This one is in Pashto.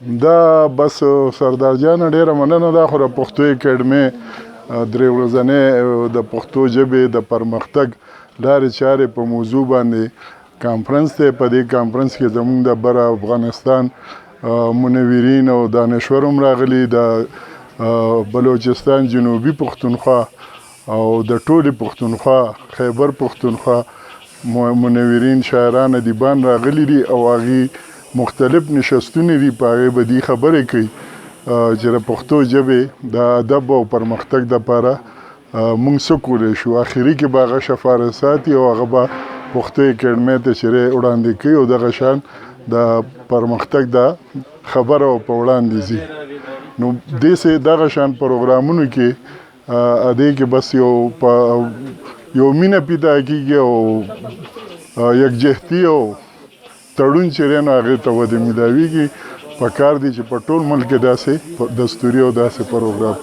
دا بس سردار جان، ډیره مننه. دا خو د پښتو اکیډمۍ درې ورځنی د پښتو ژبې د پرمختګ لارې چارې په موضوع باندې کانفرنس دی. په دې کانفرنس کې زموږ د بر افغانستان منورین او دانشور هم راغلي، د بلوچستان، جنوبي پښتونخوا او د ټولې پښتونخوا، خیبر پښتونخوا منورین، شاعران، ادیبان راغلي دي او هغوی مختلف نشستونه دي، په هغې به دوی خبرې کوي چې د پښتو ژبې د ادب او پرمختګ دپاره موږ څه کولی شو. اخري کې به هغه سفارشات او هغه به پښتو اکیډمۍ ته چې وړاندې کوي او دغه شان د پرمختګ د خبره او په وړاندې ځي. نو دې دغه شان پروګرامونو کې ادې کې بس یو مینه پیدا کیږي او یکجهتي او تړون چې دی، نو هغې ته ودې میلاویږي. په کار دي چې په ټول ملک کې داسې دستوري او داسې پروګرام